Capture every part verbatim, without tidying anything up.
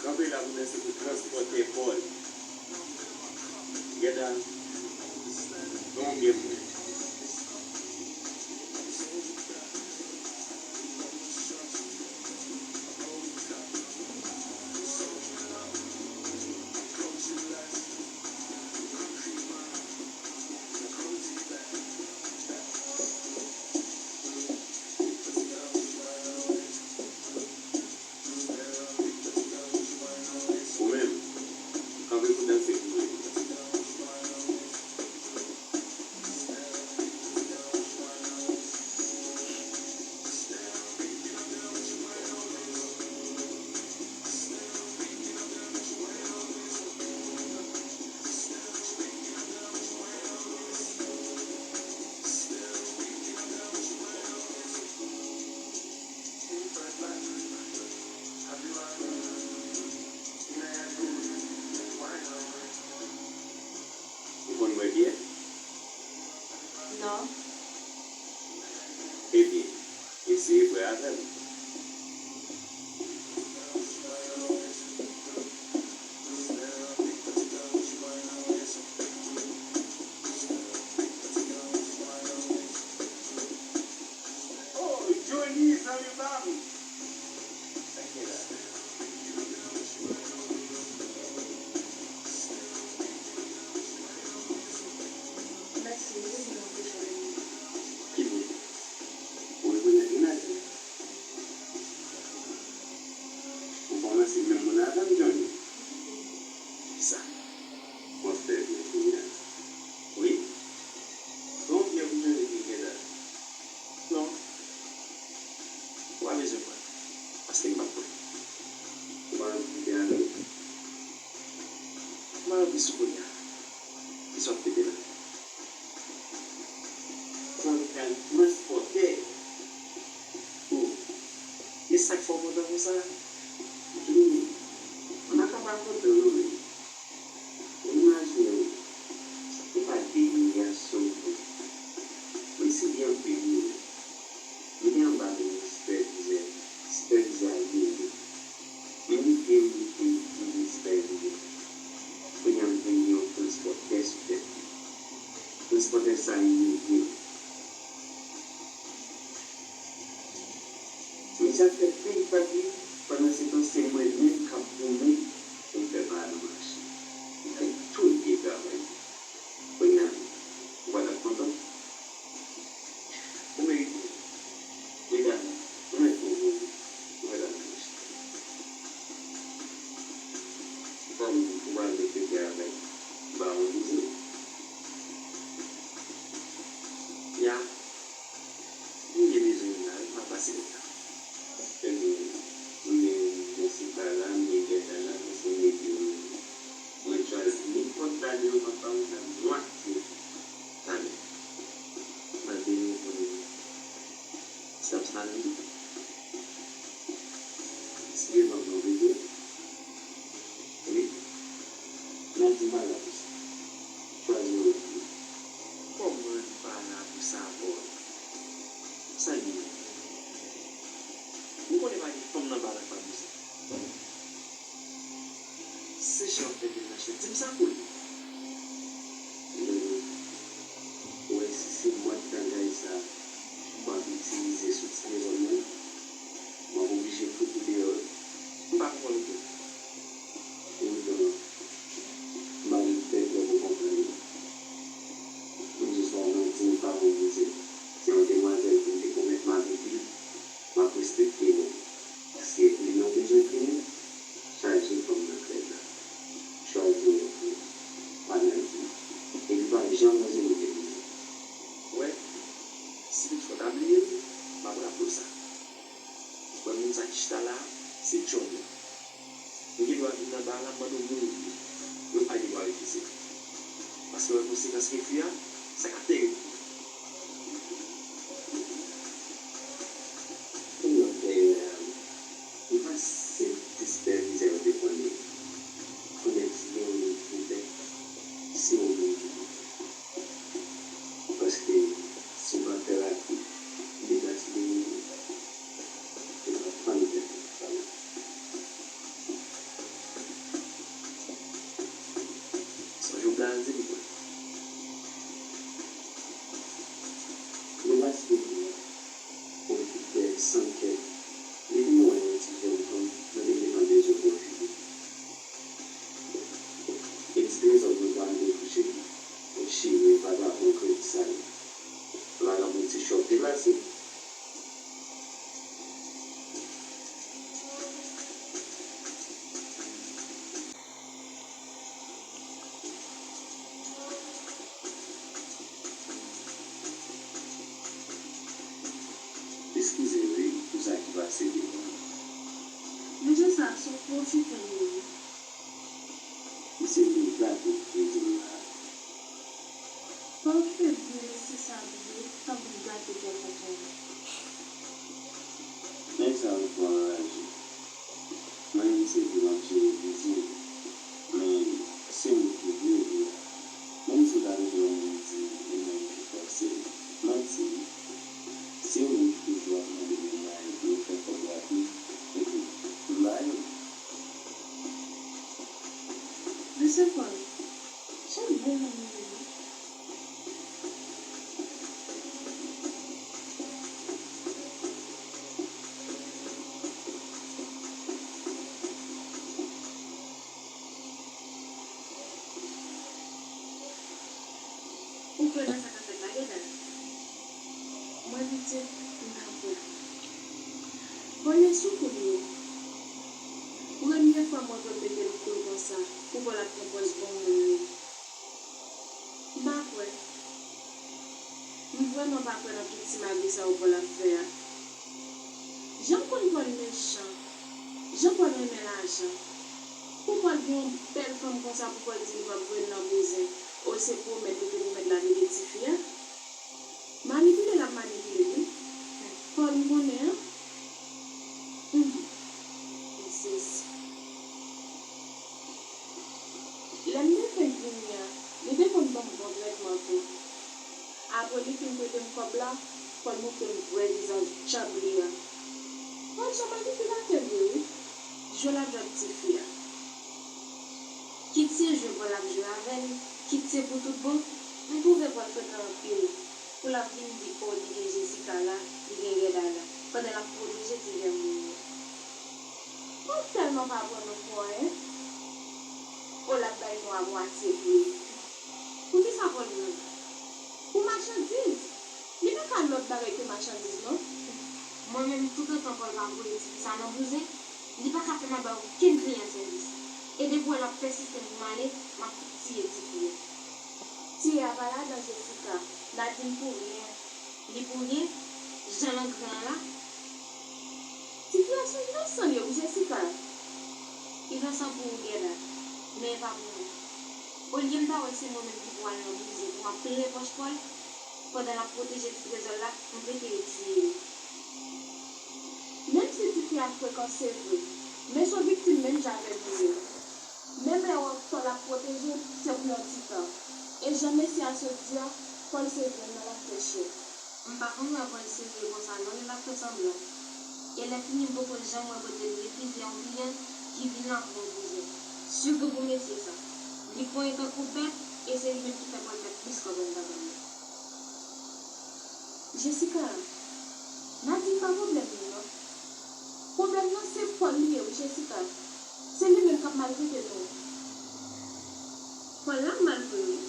Kanpe la pou danse pou transpòtè Pòl. Gèt la, non byen mwen. Ou menm, kanpe pou danse pou mwen. Ou konn bwè byè? Non. Ebyen, eseye bwè avè m. Oh, Johnny, zanmi pa m. Sa k gen la? Mèsi, m te di w m te chonje. Ki moun? Ou rekonèt li, Nathan? Ou kòmanse menm moun avè m, Johnny. Kisa? Mwen fè byen kounye a. Wi. Bon, byen pou Johnny ki gen la. Non. Ou pa bezwen kwè. Paske m p ap kwè. Ou pa anvi kite avè m? M pa anvi sou kounye a. Kisa w ap fete la? Mwen pral transpòtè. O, e sa k fè w kontan konsa? Johnny, m pa ka pa kontan non, men. Ou imajine w, se pa de imiliyasyon m pran. Mwen sibi anpil wi. M te anba men yon sipèvizè, sipèvizè a inyore m. M lite, m lite, m lite, m lite sipèvizè. Kounye a m jwenn yon transpòtè sou tèt mwen. Transpòtè sa a inyore m. Misye ap fè pil fati, pandan se tan se mwen menm k ap goumen pou m fè pa a nan mache. M fè tou l byen travay. Kounye a, ou pa t ap kontan? Ou merite l. Medam, nou mèt pran poze. Nou mèt al nan mache. Fanm ou pral met kote avèk ba yon bizou. Ya. M gen bezwen m la wi, m ap pase lè a. Ebyen, m gen yon sita la, m gen gèt la, paske m rete yo menm. Mwen chwazi nenpòt bagay yo, papa m ta nwa tou. Talè. M ap vini pou nou. Sa p sa menm tou. Eskize m, m ap pran plezi. Wi. Nan di m pa la pou sa. Chwazi yon lòt moun. Kòman n pa la pou sa, Pòl? Sa l ye? Ou konnen pa gen fanm nan bal ak pa bouzen. Se jan w ap fè tèt mache. Di m sa pou l. Ou wè si se mòd bagay sa w ap itilize sou ti dezòd mwen, m ap oblije fout ou deyò wi. M pa konprann ou tou. Poutan, m pa vin fè klè pou konprann li. M jis pa nan di m favorize. Se yon demwazèl pou m te pwomèt m avèk li, m ap respekte li. Si li nan bezwen fimen, chaje fanm nan krèd la. Chwazi yon lòt moun. Pa nan di. Epi pa janm oze mete pou li. Ou wè, si toutfwa w ta bliye l, m ap raple w sa. Ou wè moun sa ki chita la a, se Johnny. Ou gen dwa vin nan ba a la, mande w moun ou ye. Yo pa gen dwa refize. Paske w wè konsekans refi a, sa ka terib. Pou mwen, dèyè a, m pa senp ti sipèvizè yo te konnen. Konnen si gen yon moun ki pou fè, se ou menm ki pou fè. Paske si w pa fè rapid, m deja ti demele. Li pase devan, okipe, san kè. Li vin wè yon ti jèn fanm nan te gentan bezwen pwofite. E ti trezò mwen pral vin kouche, chire vagabon kredi sa yo. Vagabon ti chòp deplase. Eskize wi pou sa ki pase devan nou. Mesye sa, se yon pwofitè li ye wi. Misye vin gate kredi m la. Pa okipe vye mesye sa tou, tanpri gate kè tonton an. Nèg sa yo twò anraje. Mwen menm se vye m ap jere biznis, men se moun ki vye vye a. Menm si w ta mete yon moun di e mwen ki fòse l, manti wi. Se yo menm ki toujou ap mande mennaj pou yo fè kòb rapid, epi m ba yo. Mesye Paul, se bon moun li ye wi. Ou kwè nan sa k ap fèt la, Gèda? Mwen pitit, m pa kwè. Paul e sou kou li ye. Premye fwa mwen wè Paul mete l kou l konsa, pou Paul ap pran pòz bon moun li. M pa kwè. M vrèman pa kwè nan tout ti magi sa yo Paul ap fè a. Jan m konn Paul mechan, jan Paul renmen lajan. Pou Paul gen yon bèl fanm konsa pou Paul di li p ap voye l nan bouzen, o se pwomèt li te pwomèt l ap ede tifi a. Manipile l ap manipile l wi. Paul m konnen an. Hum. Mesye sa. Lè m te fenk vini an, li te konn ban m bon trètman tou. Apre li fin prete m kòb la, Paul montre m vrè vizaj djab li a. Paul se yon manipilatè l ye wi. Jwe l ap jwe ak tifi a. Kit se jwe Paul ap jwe avè l, kit se pou tout bon, m twouve Paul frekan anpil pou l ap vin di o li gen Jessica la, li gen Gèda la, pandan l ap pwoteje ti jèn moun yo. Paul tèlman pa pran nou pou anyen. O l ap bay nou a mwatye pri. Poukisa Paul menm? Pou machandiz. Li pa ka lòt bagay ke machandiz non. Mwen menm, toutotan Paul pa voye tifi sa nan bouzen, li pa ka fè m al bay okenn kliyan sèvis. E depi w wè l ap fè sistèm pou m ale, m ap fout tiye tifi a. Tiye a pa ladan Jessica, Nadine pou ryen. Li pou ryen, jan l an gran an la. Tifi a se yon inosan l ye wi Jessica. Inosan pou ou Gèda, men e pa pou mwen. Olye m ta wè se mwen menm ki pou al nan bouzen pou m ap plen pòch Paul, pandan l ap pwoteje ti trezò l la, m prefere tiye l. Menm si tifi a frekan se vre, men se yon viktim menm jan avèk nou yo. Menm lè w ap fè l ap pwoteje, se pou yon ti tan. E jan mesye a sot di a, Paul se grenn nan l ap fè chè. M pa konn wè Paul serye konsa non, li l ap fè sanblan. E lè fini m poko janm wè kote l refize yon kliyan ki vin la pou yon bouzen. Sitou pou mesye sa. Li konyen tankou bèt e se li menm ki fè Paul pèd plis kòb anndan gang nan. Jessica, Nadine pa pwoblèm nou non. Pwoblèm nan se Paul li ye wi Jessica. Se li menm k ap maltrete nou. Paul la mal vre wi.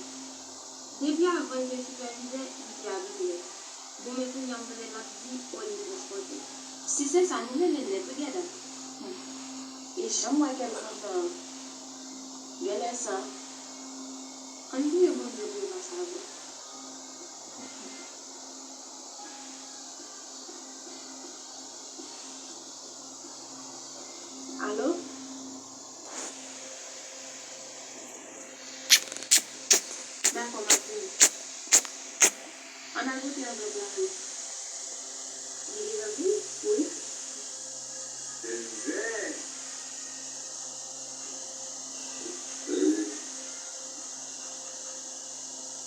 Depi avan l te sipèvizè, li te abitrè. Bon men kounye a m tande l ap di o li pwòch kote. Si se sa nou rele nèg wi Gèda. E jan m wè kè l kontan an. Genlè sa. Ann priye Bondye pou l pa save. Alo? Dakò, m ap vini. Ann al goute yon vè dlo wi. Li deja vini? Wi.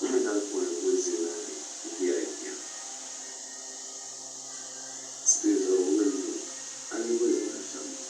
Mwen mèt al pran yon poze nan V I P an. Ti trezò ou menm tou, al netwaye nan chanm ou.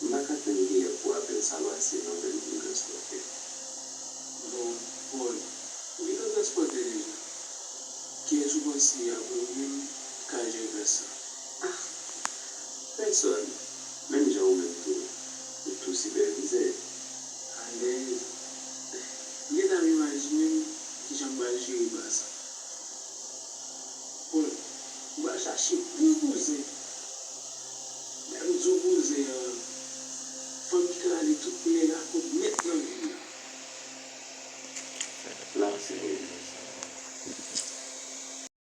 M pa ka tann kiyè pou apèl sa pase non, menm pou m transpòte. Bon, Paul, ou gentan transpòte deja? Kiyès ou panse apre ou menm ki ka jere klas sa? Ah, pèsòn. Menm jan ou menm tou, ou tou sipèvize. Alèz. M gentan ap imajine m kijan m pral jere bagay sa. Bon, m pral chache bon bouzen. Lè m di w bouzen an, fanm ki ka rale tout koulè